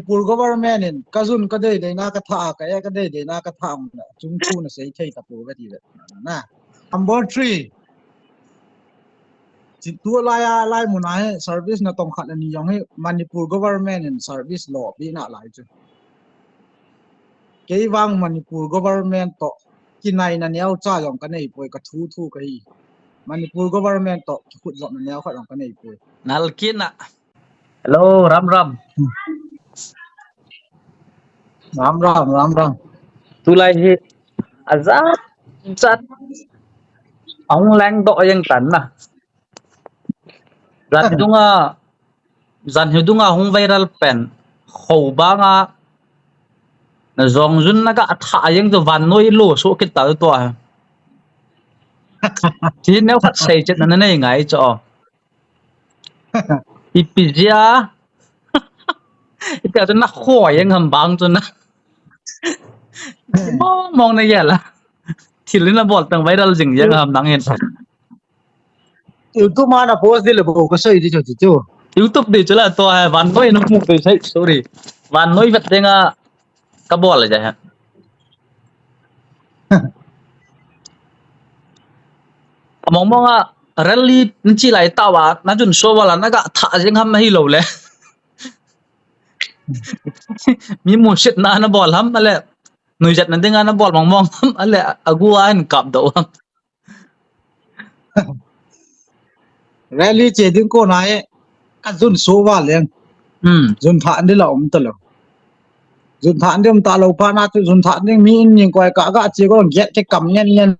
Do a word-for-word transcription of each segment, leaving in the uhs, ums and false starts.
Manipur government in kajun kadei deina katha, ka-e kadei deina katha, chungthu nasei thei tapouve ti ve. Na. Number three. Chi tulai a, lai muna hi service natong khat ani jong hi Manipur government in service lopeh nalai chu. Kei vang Manipur government toh kinaina neocha jong kanei poi, kathu thu kahi. Manipur government toh kikhut jopna neo khat jong kanei poi. Nalkit na. Hello, ram ram. Ram ram, ram ram. Tulai hi ajat jat ahung lengdoh jeng tan na. Jan hi dunga, jan hi dunga hung viral pen. Khobang a najong jun naga thah jeng chu vannoi lo soh kit ta tua. Chi neo khat sei chet na nanei ngai chu. Ipi jeh a. Ipi jeh a chu nakho jeng ham bang chu na. Mong mong na gel a. Thil nabol teng viral jing jeng ham nang hin. YouTube a na post di le bou kasei di chu chu. YouTube di chu la tua hi vannoi namu di sei, sorry. Vannoi vet dinga kabol le ja hi. Mong mong a rally nachi lai tah uva najun so vala naga thah jeng ham hilou le. Mi musit na nabol ham ale. Nuijat na dinga nabol mong mong ham ale agu a hin kapdoh ham. Rally che ding kona e, kajun so val leng. Hmm. Jun thah ding la um talou. Jun thah ding um talou phat na chu jun thah ding mi in ning koi ka ga che ko get ke kam ngen ngen.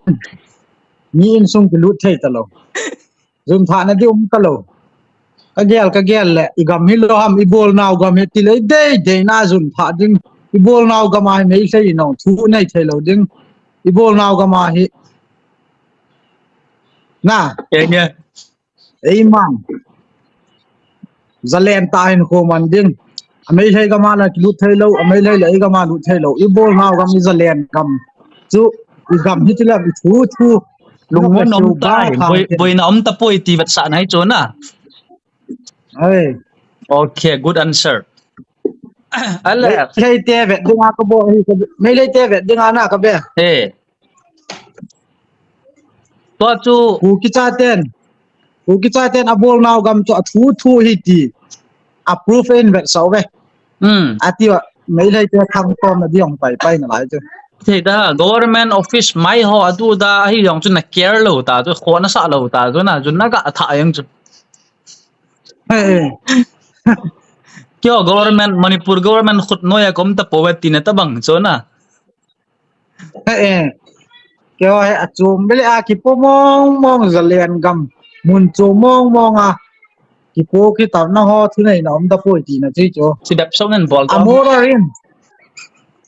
Mi in sung kilut thei talou. Jun thah na ding um talou. Kagel, kagel le, igam hi lou ham, ibolnau gam hi ti le, idei, dei na jun thah ding. Ibolnau gam a hi Meitei in ong thu nei thei lou ding. Ibolnau gam a hi. Na. Enge. Eiman. Zalen tah in khoman ding. A Meitei gam a la kilut thei lou, a Meitei la igam a lut thei lou. Ibolnau gam i zalen gam. Chu igam hi ti le, ithu thu. Lungmon um tai, boi, boina um tapoi ti vetsahna hi chu na. Hey. Okay, good answer. Ale. Meitei te vet dinga kabol hi, Meitei te vet dinga na kabe. Hey. Tua chu. Kuki chaten. Kuki chaten abolnau gam chu athu thu hi ti. A proof in vetsah uve. Hmm. Ati uva, Meitei te thangtom na ding pai pai nalai chu. Thei da, government office mai ho adu da, ahi jong chu na care lou ta chu, kho nasah lou ta chu na, chu naga thah jeng chu. Hey. Keiho government, Manipur government khut noiya kaum tapouve tina tabang chu na. He, eh. Keiho hi achom bele a kipo mong mong zalen gam. Mun chom mong mong a. Kipo kitam na ho thunei na um tapoi tina chu chu. Chi bep song in bol ta. Amora rin.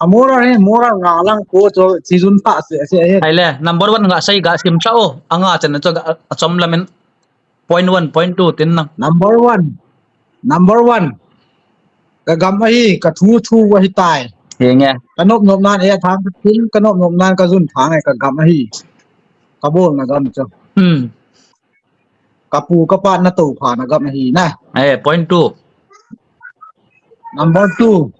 Amora rin, mora nga lang po chu chi jun thah se se he. Hai le, number one nga sei ga sim cha o. Anga chan chu ga achom lamin. Point one, point two, tin nang. Number one. Number one. Ka gam ahi, ka thu thu ahi tai. Henge. Ka nop nop nan e thang ka tin, ka nop nop nan ka jun thang e ka gam ahi. Ka bolna gam chu. Hmm. Ka pu ka pa na tou pha na gam ahi na. Eh, point two. Number two.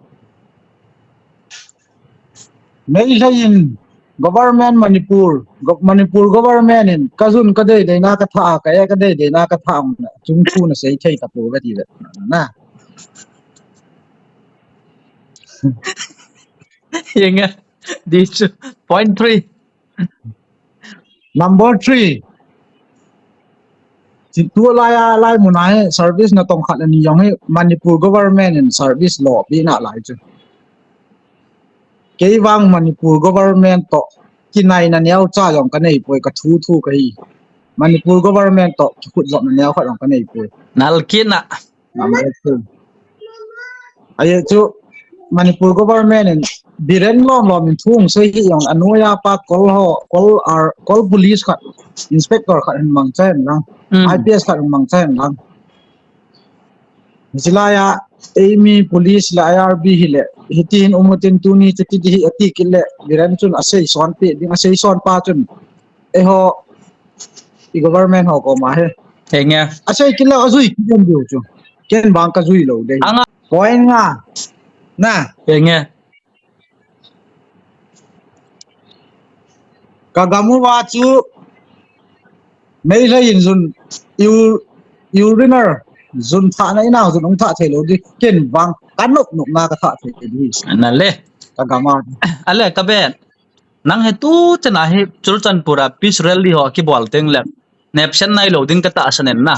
Meitei in government Manipur, go-, Manipur government in kajun kadei deina katha, ka-e kadei deina katha, chungthu nasei thei tapouve ti ve. Na. Yenge. This point three. Number three. Chi tulai a, lai muna hi service natong khat ani jong hi Manipur government in service lopeh nalai chu. Kei vang Manipur government toh kinaina neocha jong kanei poi, ka thu thu kahi. Manipur government toh kikhut jopna neo khat jong kanei poi. Nalkit na. Number two. Ahi chu Manipur government in Biren lom lom in thu hung sei hi jong, anoiya pa Kol ho, Kol ar, Kol police khat, inspector khat hin mangcha hen lang, hmm. I P S khat hin mangcha hen lang. Hilai a, eimi police le I R B hi le, hiti hin um utin tuni chu ti di hi ati kit le, Biren chun asei son pe ding, asei son pa chun. Eiho, i government ho koma hi. Henge. Asei kit le, ajui kit den diu chu. Ken bang kajui lou dei. Anga. Point nga. Na. Enge. Ka gam uva chu Meitei in jun u-, urinal jun thah na inang jun ung thah thei lou di ken vang ka nop nop na ka thah thei di. Na le. Ka gam a. Ale ka ben. Nang hi tu chana hi Churachandpur a peace rally ho kibol teng le. Nepsen nai lou ding ka tahsan in na.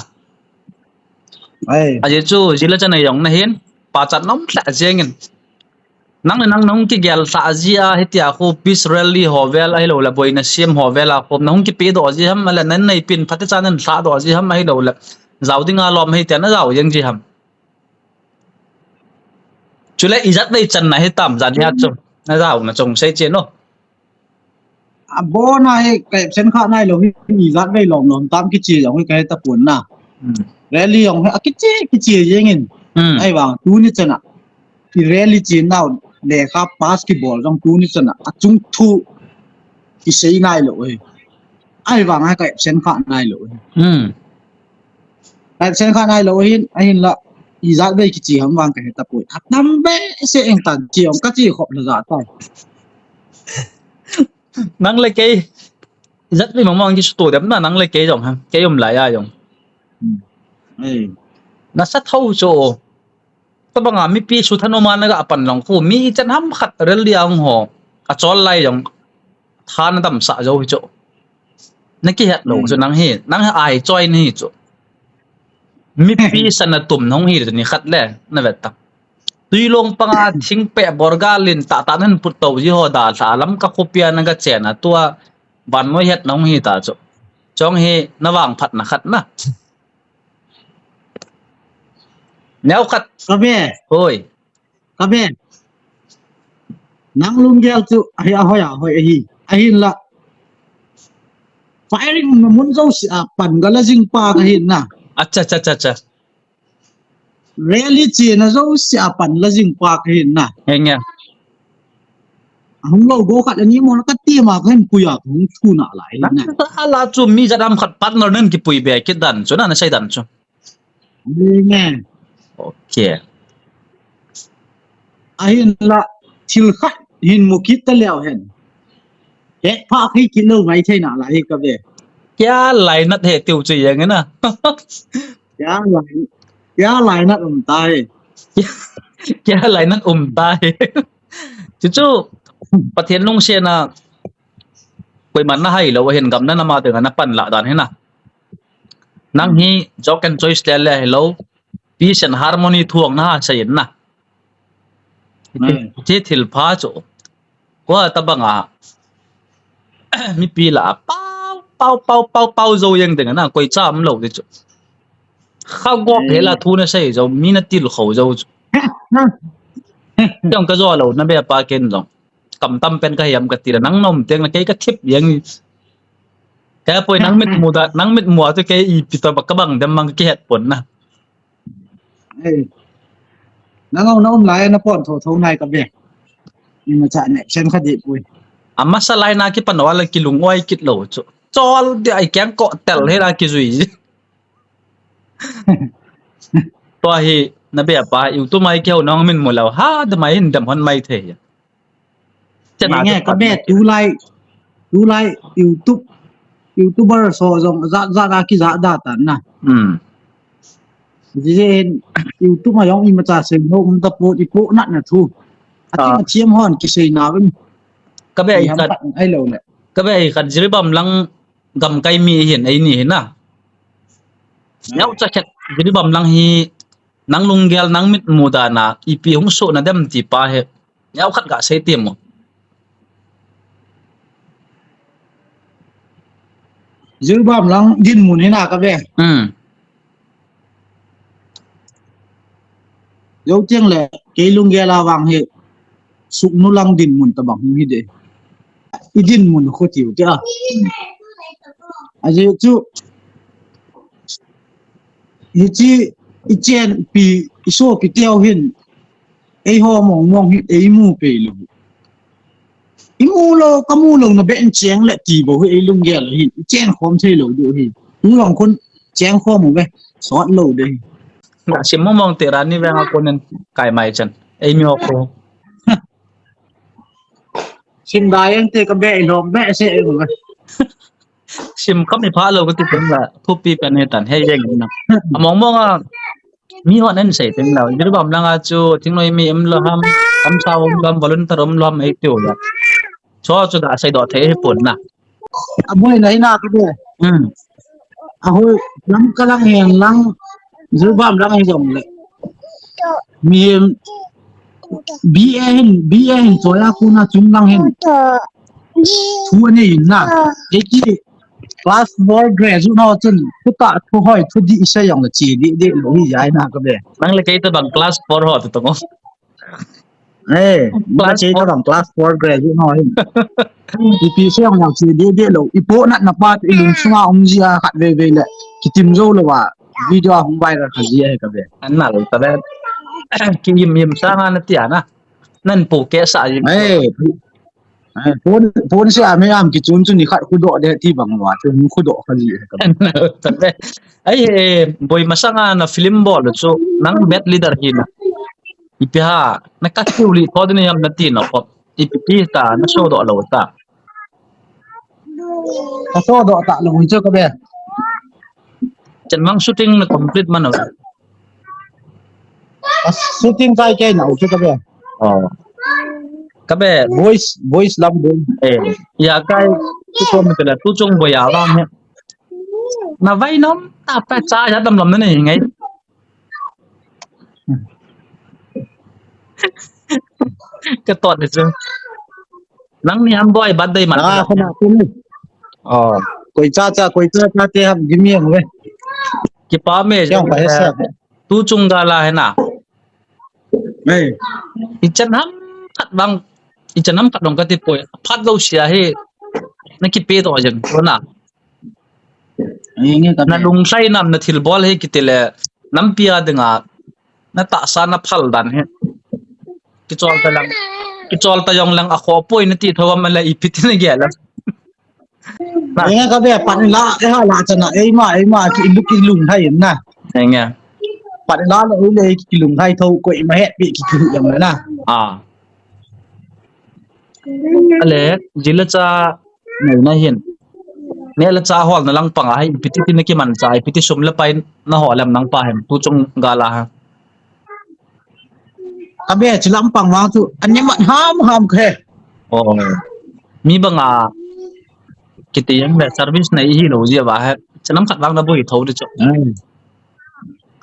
Ai. Ajeh chu, jila chana jong na hin, pachat nom lha jeng in. Nang le nang nahung kigel lha ji a, hitia khu peace rally ho vel ahilou le, boina sem ho vel a khu, nahung kipe doh ji ham, ale nan nei pin, phatecha nan lha doh ji ham ahilou le, jao ding a lom hitia na jao jeng ji ham. Chule ijat vei channa hitam, jan hia chu, na jao na chung sei che no. Abon a hi ka absent kha nai lou hi, ijat vei lom lom tam kiche jong hi ka he tapon na. Hmm. Rally jong hi akiche, kiche jeng in. Hmm. Ahivang tuni chana. I rally che nau lekha pass kibol jong tuni chana. Achung thu kisei nai lou hi. Ahivang a ka absent kha nai lou hi. Hmm. Ka absent kha nai lou hin, ahinla, ijat vei kiche ham vang ka he tapoi. Atam behseh eng tan che jong ka che khop lha ja tai. Nang le kei, ijat vei mong mong kisuto dem na, nang le kei jong ha, kei um lai a jong. Hmm. Ei. Nasa thou chu. Tabang a mipi su thanom a na ga pan jong khu, mi ichan ham khat rally a hung ho. Achol lai jong. Tha na damsah jou hi chu. Na kihet lou chu nang hi, nang hi ai choi na hi chu. Mipi sana tum nahung hi chu ni khat le, na vet ta. Tuilong panga thingpeh borgal in tah tah nan put tou ji ho dalha lam ka khopia na ga chen a tua vannoi het nahung hi ta chu. Chong hi na vangphat na khat na. Neo khat. Ka be. Hoi. Ka be. Nang lunggel chu ahi ahoi ahoi ahi. Ahinla. Firing na mun jouse a pan ga la jing pa ka hin na. Acha, acha, acha, acha. Rally chena jouse a pan la jing pa ka hin na. Henge. Hung lou go khat ani mo na ka ti ma ka hin puya ka hung thu na lai na. Ala chu mi jat ham khat partner nan kipui be kit dan chu na, na sei dan chu. Amen. Okay. Ahinla thil khat hin mu kit ta leu hen. He pha khi kit lou mai thei na lai ka be. Kya lainat he tiu chu yang na. Kya lai, kya lainat um ta he. Kya lainat um ta he. Chu chu Pathen lungsetna koiman na hai lou hin gam na na ma teng na pan la dan hi na. Nang hi joke and choice le le hello. Peace and harmony thuang na ha sa yin na. Hmm. Ti thil pha chu. Kwa tabang a. Mipi la pau, pau, pau, pau, pau jo yang ding na koi cha um lou di chu. Kha gop he la thu na sei jo, mi na til kho jo chu. Jong ka jo lou na be pa ken jong. Kam tam pen ka hiam ka ti la nang nom teng na kei ka thip yang. Ka poi nang mit mu da, nang mit mu a tu kei ipi to ba ka bang dem mang ki het pon na. Ei. Nang au na um lai na pon tho tho nai ka be. Ni ma cha ne sen kha di pui. Amasa lai na ki pan wala ki lung oi kit lou chu. Chol di ai kyang ko tel he la ki jui. Tua hi na be pa YouTube mai keu nang min mu lou ha da mai hin dam hon mai thei. Nge, nge, ka be tulai, tulai YouTube, YouTuber so jong jat jat a ki jat da tan na. Hmm. Ji jin YouTube ma jong ima cha sem no um ta po i po na na thu. A ti ma thiam hon ki sei na vin. Ka be ai khat ai lou le. Ka be ai khat Jiribam lang gam kai mi hin ai ni hin na. Neo cha khat Jiribam lang hi nang lunggel nang mit mu da na ipi hung so na dem ti pa he. Neo khat ga sei ti mo. Jiribam lang din mun hi na ka be. Hmm. Jou tiang le, kei lunggel a vang hi, suknu lang din mun ta bang hi de. I din mun khu tiu tia. A ji chu, hi chi, i chen pi, i so pi teo hin, ei ho mong mong hi, ei mu pe lu. I mu lou, ka mu lou na be in cheng le ti bo hi ei lunggel hi. I cheng khom thei lou du hi. Tu long khun cheng khom u ve. Sot lou de hi. Ka sim mong mong te ra ni ve nga konen kai mai chan. Ei mi o ko. Sim da yang te ka be lo be se e ko. Sim kam i pha lo ka ti pen la. Thupi pen he tan he yang na. Among mong a mi ho nen sei pen la. Jiribam lang a chu thingnoi mi em lo ham. Kam sa um lo ham, volunteer um lo ham ei ti u la. Cho chu da sei do thei he pon na. Aboi na ina ka be. Hmm. Ahoi, lam ka lang heng lang, Jiribam lang hi jong le. Mi B A hin, B A hin, choya kuna chung lang hin. Thu ani in na. Eki class four graduate na chun, thu ta, thu hoi, thu di isa jong le chi di, di lo hi jai na ka be. Nang le kei ta bang class four ho tu tong. Eh, ba class che four. Ka bang class four graduate no hin. Ipi se ang yang che de de lo. Ipo na na pa i lung sunga um ji a khat ve ve le. Kitim jo lo wa. Video a hung viral kha ji a he ka ve. An na lo ta ve. Ki yim yim sanga na tia na. Nan po ke sa yim. Eh, eh, pon, pon se a me am ki chun chun ni khat khu do de ti bang wa. Chu khu do kha ji a he ka ve. An na lo ta ve. Ai he, boi masanga na film bol chu nang bad leader hi na. Ipi ha, na ka tiu li tho ding ham na ti na khop. Ipi ti ta, na so do lo ta. Ka so do ta lo chu ka be. Chan mang shooting na complete man lo. A shooting kai kai na chu ka be. Oh. Ka be. Voice, voice lam boi. Eh, ya kai, tu ko mi tu la, tu chung boi ya vang he. Na vai nom, ta pa cha ya dam lam na ni ngai. Ka tot ni chu. Nang ni ham boi birthday man. Ah, kona tu ni. Oh. Koi cha cha, koi cha cha te ham gimi ang ve. Kipa me. Siang pa he sa. Tu chung gala he na. Nei. I chan ham khat bang, i chan ham khat bang ka ti poi. Phat lo sia he. Na kipe to jen. Ko na. Nge, nge ka na be. Lungthai nam na thil bol he kiti le, nampi a dinga, na tahsa na phal dan he. Kichol ta lang, kichol ta jong lang a kho poi na ti tho am le ipi ti na ge la. Na. Nge ka be pan la, e ha la chana, e ma, e ma, ki lu ki lungthai na. Nge. Pan la le, e le ki lungthai tho ko i ma he pi ki ki jong na. Ah. Ale, ji le cha nei na hin. Ne le cha hol na lang panga hai, ipi ti na kiman cha, ipi ti sum le pai na hol em nang pa hem, tu chung gala ha. Ka be, chi lam pang vang chu, ani man ham ham khe. Oh. Mi banga, kiti yang le service nei hi lo ji va he. Chi lam khat vang na bui tho de chu. Hmm.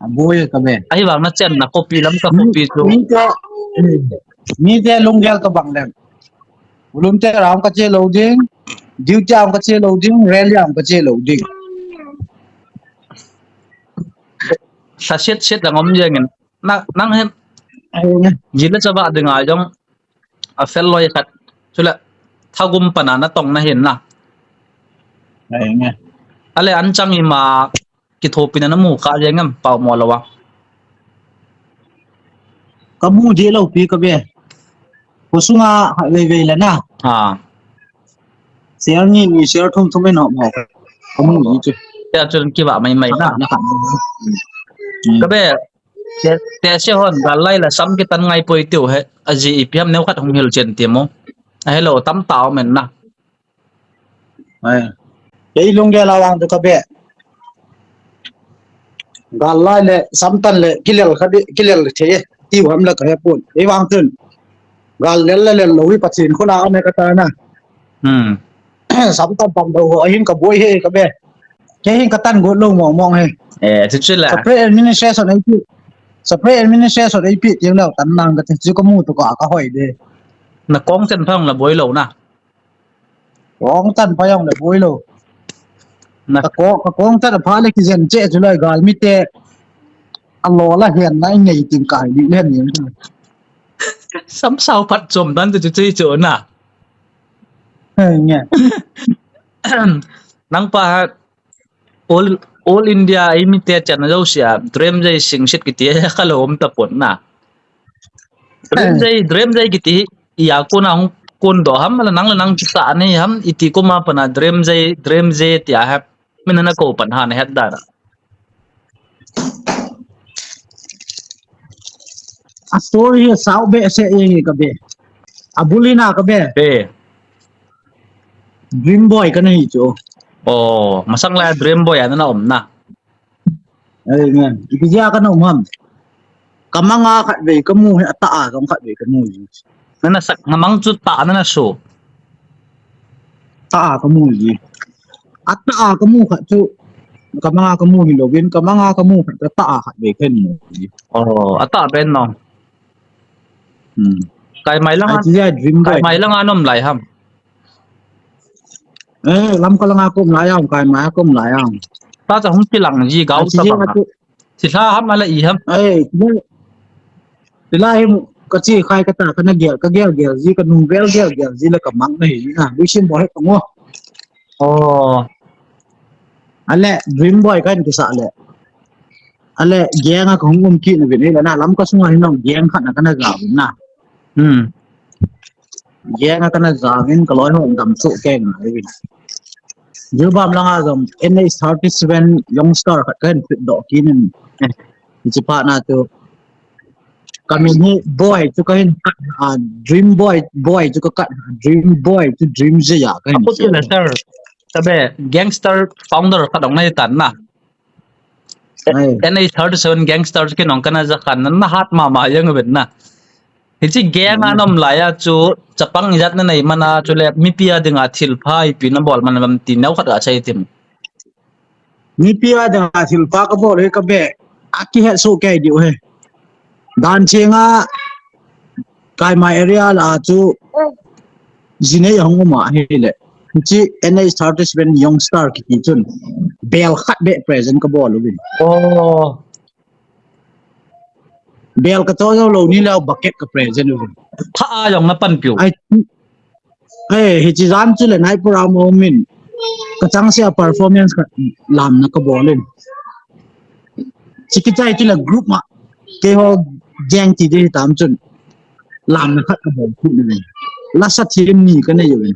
A boi ka be. Ahi vang na chen na copy lam ka copy chu. Mi, mi te, mi te lunggel ka bang lem. Volunteer a ka che lo ding, duty a ka che lo ding, rally a ka che lo ding. Sa set set dang om jeng in. Na, nang hem. Ai ne. Ji le cha ba ding a jong. A fel loi khat. Chule, thagum pana na tong na hin na. Ai ne. Ale an chang i ma. Kithopi na na mu kha jeng em, pau mo lo a. Ka mu ji lo pi ka be. Ko sunga ha vei vei la na. Ha. Share ni ni share thum thum no mo. Ka mu ji chu. Ya chun ki ba mai mai na. Na ka. Ka be. Te, te se hon gal lai la sam ki tan ngai poi tiu he. A ji i piam neu khat hung hil chen ti mo. A hello tam tao men na. Ai. Kei lunggel a vang chu ka be. Gal lai le, samtan le, kilel kha di, kilel the, tiu ham la ka he pon. Kei vang chun. Gal lel le lel lo hi Pathen khut a um e ka ta na. Hmm. Samtan tam lo ho, ahin ka boi he ka be. Kei hin ka tan got lo mong mong he. Eh, chu chu la. Separate administration ei pi. Separate administration ei pi, tiang lo tan nang ka te, chu ka mu to ka, ka hoi de. Na kong chen phang la boi lo na. Kong tan pha jong le boi lo. Na. Ka ko, ka kong tan pha le kijen che chu lai gal mi te. A lo la hian na i nei ting kai li len ni. Sam sao phat chom dan chu chu chu na. He nge. Nang pa ha all, all India ei mi te chan jo sia. Drem jai sing sit kiti ka lo om ta pon na. Drem jai, drem jai kiti, i a kona hung kon do ham, la nang la nang chi sa ni ham, iti koma pana drem jai, drem jai ti a ha, min na ko pan ha na het da na. A story hi sao behseh jeng e ka be. A bul hi na ka be. Be. Dream boy ka na hi chu. Oh, masang lai dream boy a na na um na. Ai nge, ipi jeh a ka na um ham. Ka manga khat vei ka mu hi, a tah a jong khat vei ka mu hi. Na na sak, na mang chu tah a na na so. Tah a ka mu hi. A tah a ka mu khat chu, ka manga ka mu hi louvin, ka manga ka mu khat, ka tah a khat vei ka mu hi. Oh, a tah pen no. Hmm. Kai mai lang a, ai, ti jeh a dream kai boy. Mai lang a na um lai ham. Eh, Lamka langa ka um lai a, kai mai a ka um lai a. Ta cha hung ti lang ji gao ta bang a. Ti lha ham a la i ham. Eh, ti la hi ka chi khai ka ta ka na gel, ka gel gel ji, ka nung gel gel gel ji la ka mang na hi na. Luisim bo he ka ngo. Oh. Ale, dream boy ka in kisa le. Ale, gang a ka hung um ki na vin, eh, la na Lamka sunga hi na gang khat na ka na ga na. Hmm. Gang a ka na jangin ka loi ho dam chu keng na ri. Jiribam langa jong N H thirty-seven youngster khat ka hin fit doh kit in. Eh, hichi phat na chu. Ka min hi boy chu ka hin kat a, dream boy, boy chu ka kat a, dream boy chu dream jia ka hin. Apot chu le sir. Tabe gangster founder khat dong na hi tan na. Ai. N H thirty-seven gangster ki nong ka na ja khan na hat mama jeng vet na. Hichi gang a na um lai a chu chapang ijat na nei man a chu le mipi a dinga thil pha ipi na bol man lam ti neo khat ga chai tim. Mipi a dinga thil pha ka bol hi ka be a ki het su kei diu he. Dan chenga Kaimai area la chu jinei a hung um a hile. Hichi N H thirty-seven youngster kiti chun bel khat be present ka bol uvin. Oh. Bel ka cho jo lo ni leh bucket ka present uvin. Tha a jong na pan piu. Ai, eh, hichi jan chu le nai program min ka chang sia performance ka lam na ka bol in. Chi kichai chu le group ma. Keiho gang ti ding tam chun. Lam na khat ka bol khu ni. La sa thim ni ka nei uvin.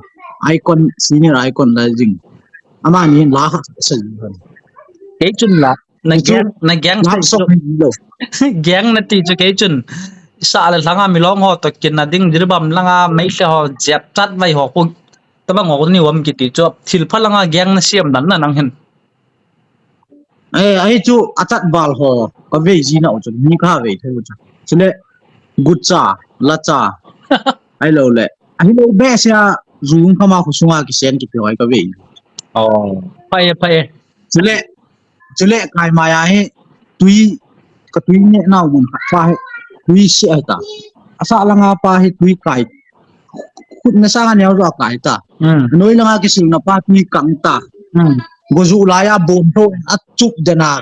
Icon, senior icon la jing. Amani la khat sa jing. Kei chun la, na gang, na gang na ti chu. Gang na ti chu kei chun. Sa le langa mi long ho to kin na ding Jiribam langa mei se ho jep chat vai ho khu. Tabang ho ni wam kiti chu. Thil pha langa gang na siam dan na nang hin. Eh, ahi chu a chat bal ho, ka vei ji na u chu, ni ka vei thei u chu. Chule, gut cha, la cha. Ai lo le. Ahi lo be sia, zu kama khu sunga ki sen ki pe ai ka vei. Oh, pai, pai. Chule, chule Kaimai a hi, tui, ka tui ne nau mun kha pa hi, tui si ai ta. Asa langa pa hi, tui kai. Khut na sanga neo jo kai ta. Hmm. Noi langa kisil na pa tui kang ta. Hmm. Goju laiya bon tho a chup dena.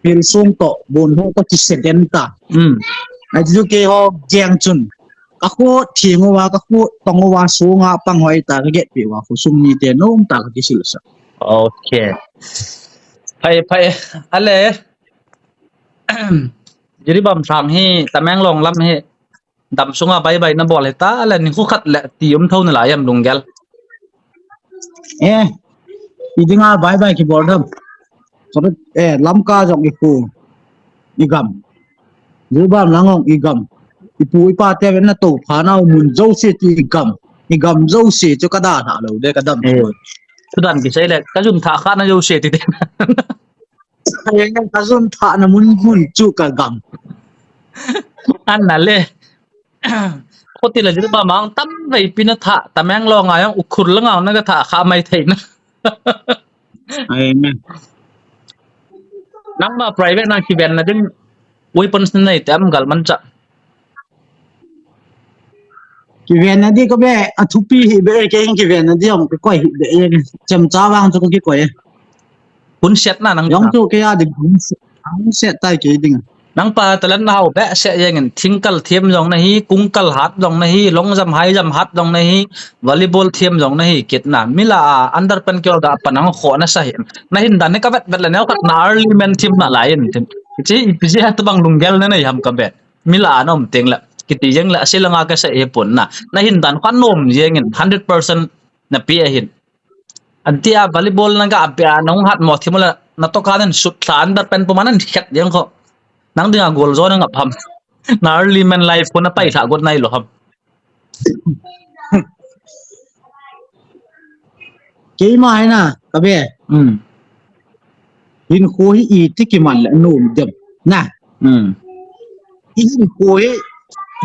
Hil sung to bon tho to kisen ta. Hmm. Ai ju keiho gang chun. Ka khu thing uva, ka khu tong uva, sunga pang hoi ta, ka get pi uva, khu sung ni te nom ta ka kisil sa. Okay. Phai, phai. Ale. Jiribam sang hi, Tamenglong lam hi. Dam sunga bye bye na bol hita le ni khu khat le ti um tho na lai em lunggel. Eh, i dinga bye bye ki bol dam. Soro, eh, Lamka jong i khu, i gam. Jiribam lang jong i gam. I pu i pa te ven na to pha na mun jo se ti i gam. I gam jo se chu ka da tha lo de ka dam. Eh. Sudan ki sei le, ka jun tha kha na jo se ti de. Ka jun tha na mun mun chu ka gam. An na le. Koti la Jiribam mang tam vei pi na tha, Tamenglong a jong Ukhrul langa na ka tha kha mai thei na. Ai me. Nangma private na kiven na ding weapons nei te am gal man cha. Kiven na di ko be, a thupi hi be, kei kiven na di jong ko koi hi be, chemcha vang chu ko kikoi. Hun set na nang. Jong chu kei a ding, hun set, hun set tai kei ding. Nang pa talan na hau be se jeng in thingkal thiam jong na hi, kungkal hat jong na hi, long jump high jump hat jong na hi, volleyball thiam jong na hi, kit na. Mila a underpant kyo da pa nang kho na sa hi. Na hin dan ni ka vet vet la neo khat na early man thiam na lai in thiam. Chi ipi jeh a tabang lunggel na nei ham ka be. Mila a nom teng la. Kiti jeng la, a silanga ka sa e pon na. Na hin dan ka nom jeng in hundred percent na pi a hin. Anti a volleyball na ga a pe a nong hat mo thim la na to ka nan sut thla underpant puma nan khet jeng kho. Nang dinga goal zo na ngap ham. Na early man life ko na paisa got nai lo ham. Keima hi na, ka be. Hmm. Hinkho hi iti kiman le nom dem. Na. Hmm. Hinkho hi,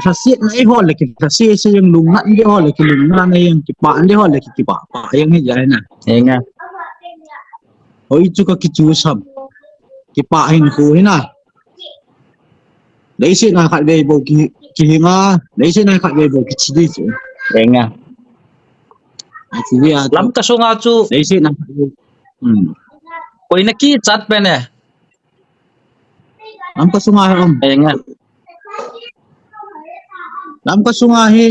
lhasetna i hol le ki lhase se jeng, lungnatna i hol le ki lungnatna jeng, kipana i hol le ki kipah, pah jeng hi jai na. Enga. Hoi chu ka kichu sam. Kipah hinkho hi na. Leiset na khat vei bou ki, kihinga, leiset na khat vei bou kichi di chu. Enga. Achi di a chu. Lamka sunga chu. Leiset na khat vei. Hmm. Koi na kichat pen e. Lamka sunga hi um. Enga. Lamka sunga hi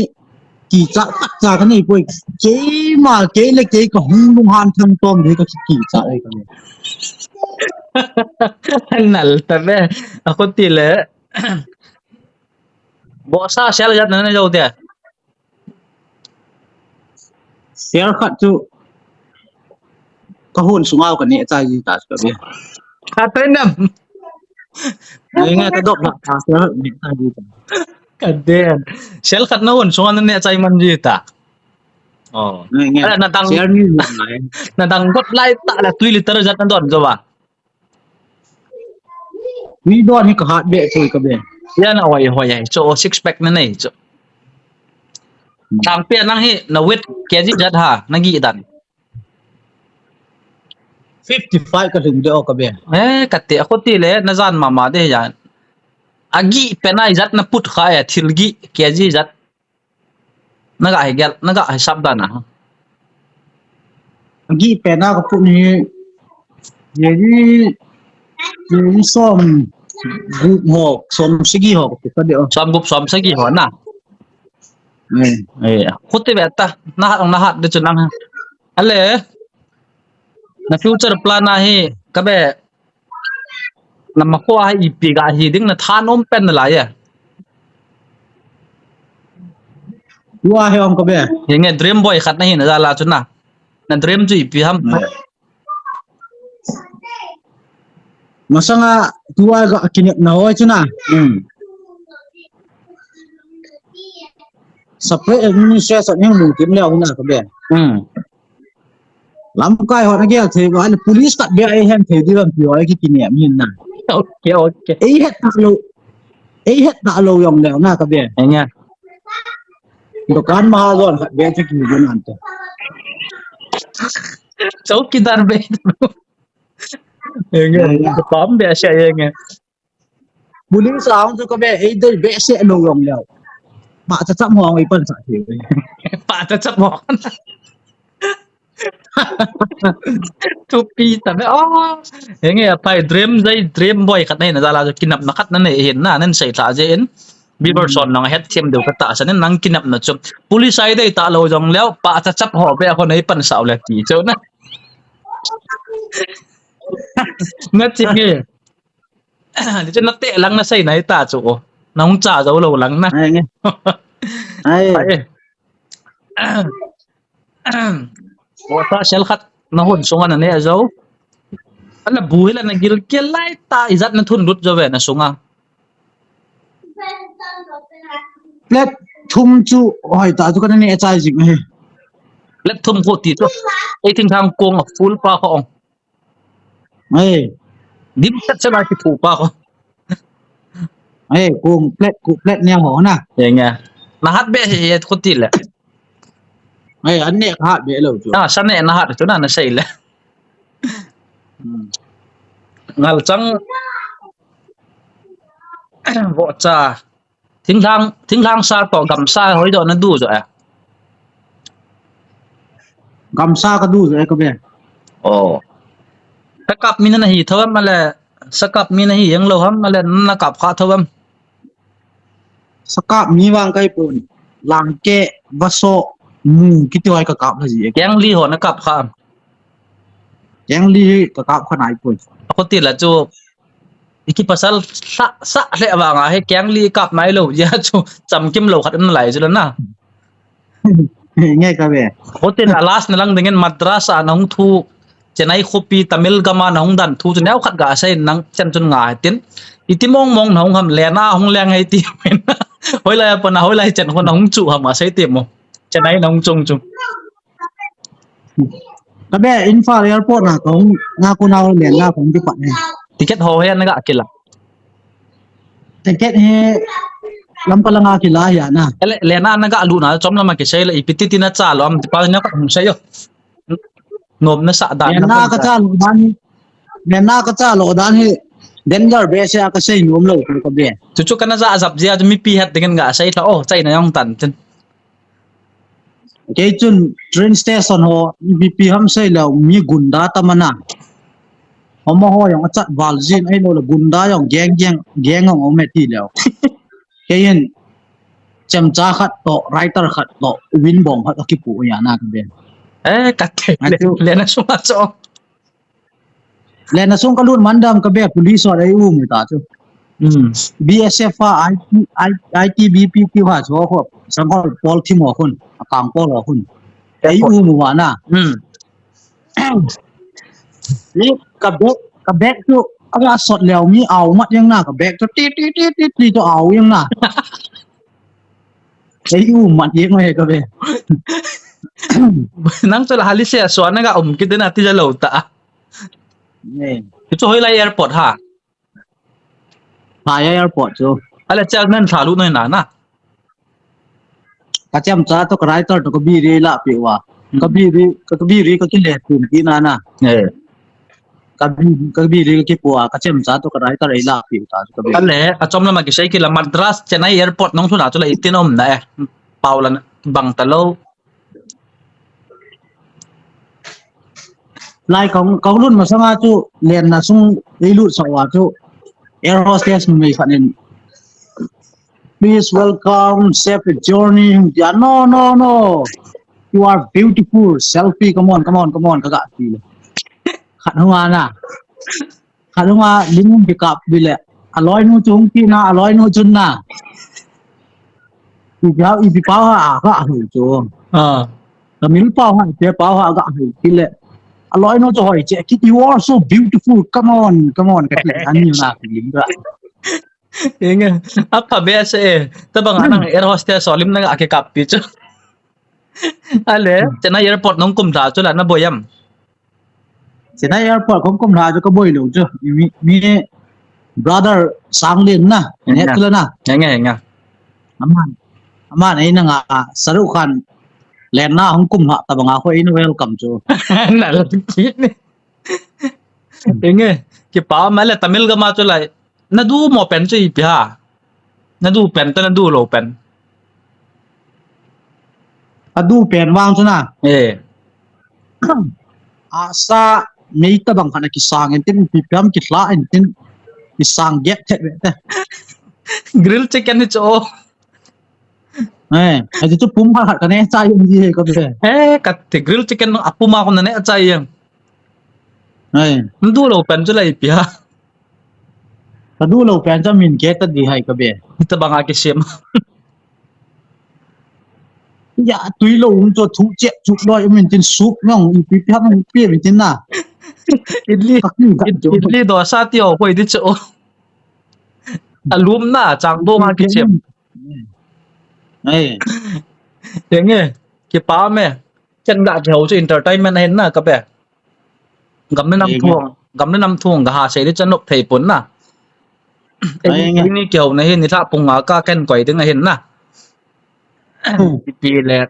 kichat tak cha ka nei poi. Keima, kei le kei ka hung lunghan thang tom hi ka kichat e ka nei. Nal ta be. Ako ti le. Bosa sel jat na ne jo te. Share khat chu ka hon sunga ka neh chai ji ta chu ka be. Ka te nam. Ngai ngai ka dop la ka share khat neh chai ji ta. Ka den. Share khat na hon sunga na neh chai man ji ta. Oh. Ngai ngai. Ala na dang. Share ni ngai. Na dang got lai ta la tui liter jat na don jo ba. Mi don hi ka hat be chu ka be. Ya na hoi hoi ai. Chu six pack na nei chu. Hmm. Thang pe nang hi na weight K G jat ha, na gi dan. Fifty five ka lhung de o ka be. Eh, ka te, ako ti le, na jan mama de ya. A gi pe na jat na put kha ya, thil gi K G jat. Na ga hi gel, na ga hi sap dan a. Gi pe na ka put ni, ye ni, ye ni som gup ho, som sagi ho, ka put ka de o. Som gup, som sagi ho na. Hmm. Eh, khuti be ta, na hat, na hat de chu nang. Ale, na future plan a hi, ka be, Na makho a ipi ga hi ding na thanom pen na lai e. Tua hi ong ka be. Hi nge dream boy khat na hi na jala chu na. Na dream chu ipi ham. Masanga tua ga kinep na hoi chu na. Hmm. Separate administration hi mu tim le na ka be. Hmm. Lamkai ho na gel thei ba, police khat be a ei hen thei di bang pi ho ei ki kinem hin na. Okay, okay. Ei het ta lo, ei het ta lo jong le na ka be. Enga. Dukan mahajon khat be chu ki be nan te. Chowkidar be. Enga. Enga. Pam be a sha enga. Police a hung chu ka be, ei dei behseh lou jong leu. Pahcha chap ho ei pansa thei. Pahcha chap ho. Thupi ta be. Oh. Henge a pai dream jai, dream boy khat na hi na jala chu kinepna khat na nei hin na, nen sei lha jeh in. Biber son nang het them deu ka tahsan in nang kinepna chu. Police a ei dei ta lou jong leu, pahcha chap ho be a kon ei pansa u le ti chu na. Na ti nge. Ni chu na teh lang na sei nai ta chu o. Na hung cha jou lou lang na. Ai nge. Ai. Ai. Bo ta sel khat na hon sunga na neh jou. Ala bu hi la na gilkel lai ta ijat na thun lut jou ve na sunga. Plate thum chu hoi ta chu ka na neh chai jing hi. Plate thum ko ti chu. Ei thingthang kong a full pa ko ong. Ei. Dim chat chat a kithu pa ko. Ei, kong plate, kong plate ne ho na. Ye nge. Na hat be hi, hi ko ti le. Ei, an ne ka hat be lou chu. Ah, sa ne na hat chu na, na sei le. Hmm. Ngal chang. Bo cha. Thinglhang, thinglhang sa toh gamsa hoi doh na du jo a. Gamsa ka du jo e ka be. Oh. Sakap mi na hi tho am le, sakap mi na hi jeng lou ham le, na kap kha tho am. Sakap mi vang kai pon. Langke, vaso, mu, kiti hoi ka kap la ji e. Keng li ho na kap kha am. Keng li ka kap kha nai pon. Ako ti la chu. Iki pasal sa, sa le vang a he keng li kap nai lou, ya chu chamkim lou khat um nalai chu la na. Nge ka be. Hotel a last na lang dingin madrasa na hung thu. Chennai khopi Tamil gam a nahung dan thu chu neokhat gasei in nang chan chun nga hitin. Iti mong mong nahung ham, Lena hung leng hei ti. Hoilai a pat na, hoilai chan khun nahung chu ham asei ti mo. Chennai nahung chung chu. Kabe Imphal airport na kahung, na ko na Lena kahung kipat ne. Ticket ho hei naga kila. Ticket hi Lamka langa kila hia na. Ele, Lena naga lu na, chom lama kisei le, ipi ti ti nacha lou am, ti pa na kahung sei yo. Nom nasa dan Lena na kacha lou dan hi. Lena kacha lou dan hi. Danger be se a kasei nom lou ko kabe. Chu chu kana ja jap jia chu mipi het dingin gasei tha o, chai na jong tan tin. Kei chun train station ho, ipi pi ham sei lou, mi gunda tam ana. Amaho jong achat val jin, ahilou le gunda jong gang, gang, gang jong um e ti lou. Kei in chemcha khat toh, writer khat toh, win bong khat akipu ya na kabe. Eh, kate, Atu. Lena sunga cho. Lena sung kalut man dam kabe police ho ei um ta chu. Hmm. B S F a, I T, I, I T B P ti ho chu ho, sangkol pol thim ho khun, akang pol ho khun. Ei um u ana. Hmm. Ni ka bag, ka bag chu, aga sot leu mi au mat jeng na, ka bag chu ti, ti, ti, ti, ti chu au jeng na. Ei um mat jeng e kabe. Nang chu la hali se a so naga um kit na ti ja lou ta. Ne. Chu hoilai airport ha. Phaya airport chu. Ale chairman thalu noi na na. Ka chemcha toh ka writer toh ka biri la pi wa. Hmm. Ka biri, ka, ka biri ka kile tum ki na na. Eh. Ka bi, ka biri ka kipu a, ka chemcha toh ka writer ei la pi ta ka biri. Ale, achom lama kisei kila Madras, Chennai airport nung chu na chu la itin um na e. Pau la bang ta lou. Lai kong, kong lun masanga chu Lena sung ei lut sa wa chu air hostess numei khat in, "Please welcome, safe journey." Ya, "No, no, no. You are beautiful. Selfie. Come on, come on, come on." Kaga ti le. Khat hung ana. Khat hung a lim hung kikap bi le. Aloinu chu hung ki na, aloinu chun na. Ipi pau, ipi pau ha, aga hoi chu. Ah. Tamil pau ha, ipi pau ha, aga hoi ki le. Aloinu chu hoi che, ki, "You are so beautiful. Come on, come on." Ka ti, ani na ki lim ra. Inge, apa be se, tabang anang air hostess ho lim naga kikap pi chu. Ale, Chennai airport nung kum da chu la na boi am. Chennai airport kong kum lha chu ka boi lou chu. Mi, mi brother Sanglen na. Nge. Net la na. Nge, nge, nge. Aman. Aman ei na nga Shahrukh Khan Lena hung kum lha tabang a ho ei na welcome chu. Na la ki ni. Inge, kipa ma le Tamil gam a chu lai. Na du mo pen chu ipi ha. Na du pen ta na du lou pen. A du pen vang chu na. Eh. Asa mei tabang khat na kisang in tin, ipi pi ham kihla in tin, kisang get thet ve te. Grill chicken ni chu. Eh, aji chu pum khat khat ka ne chai um ji he ka be. Eh, ka te grill chicken a pum a ko na ne chai em. Eh. Na du lou pen chu lai ipi ha. Ka du lou pen chu min ke ta di hai ka be. Tabang a kisem. Ya, tui lou um chu thu che chu loi um in tin soup nong ipi pi ham ipi min tin na. Idli, ka ki ka id-, chu. Idli dosa ti ho koi di chu. Alum na chang do ma kisem. Ai. Tenge, kipa me. Chen ga kihou chu entertainment ahin na ka be. Gam le nam thu, gam le nam thu ga ha sei di chan lop thei pon na. Ai, ni kihou na hin, ni lha pung a ka ken koi ding ahin na. Hmm. Ipi le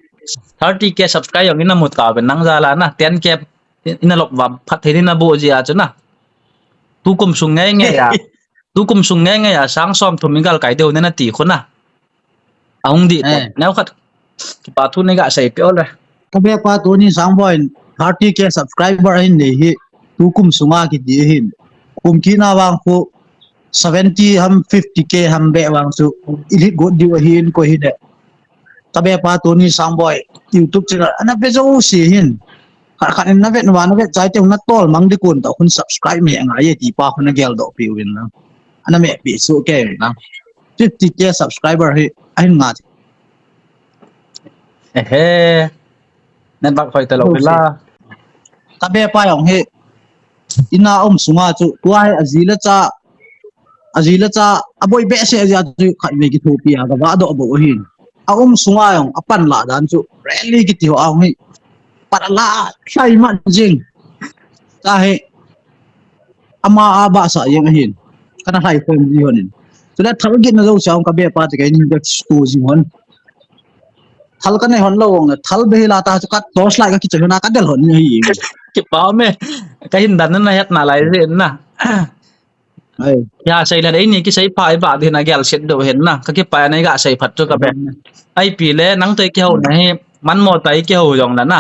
thirty K subscribe jong ina mut ka be nang jal a na, ten K ina lop va phat thei ni na bo ji a chu na. Tu kum sung nge nge a. Tu kum sung nge nge a, sang som thum i gal kai deu ne na ti khu na. Ahung di te. Eh. Neo khat. Kipa thu nei ga sei peh o le. Ka be pa Tony Sangboi in thirty K subscriber ahin nei hi. Tu kum sunga kiti ahin. Kum kina vang khu seventy ham fifty K ham be vang chu i lit got diu ahin ko hi de. Ka be pa Tony Sangboi YouTube channel ana be jo si hin. Khat khat in na vet uva, na vet chai teng na tol mang di kun ta khun subscribe me ngai e ti pa khun na gel doh pi uvin na. Ana me pi su ke na. Fifty K subscriber hi ahin nga. Ehe. Network hoi ta lou la. Ka be pa jong hi Ina um sunga chu, tua hi aji le cha, aji le cha, aboi behseh jeh a chu khatvei kithopi a kavah doh bou ahin. A um sunga jong, apan lah dan chu, rally kiti ho a hung hi. Pat ala, lhai man jing. Tahi, ama a bahsah jeng ahin. Kana lhai khom ji hon in. Chule thal gitna jouse a hung kabe pa chu kei ni ka stu jing hon. Thal kanei hon lou vang le, thal be hi la ta chu ka torch light ka kichoi hon a kadel hon ni ahi. Kipa me, kahin dan na hetna lai jeh na. Ai. Ya sei le, eini kisei pha iba di na gel set do hen na. Ka kipa nei gasei phat chu kabe. Ipi le, nang toh kihouna hi, manmo tah kihou jong la na.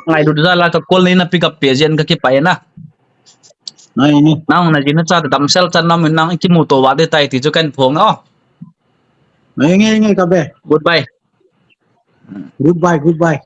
Ngailut jal a ka call nei na pick up pe jeh in ka kipah e na. Nai ni. Nang naji nacha damsel chan na min nang kimuto va de tai ti chu kahin phong o. Ngai, ngai, ngai, kabe. Goodbye. Goodbye, goodbye.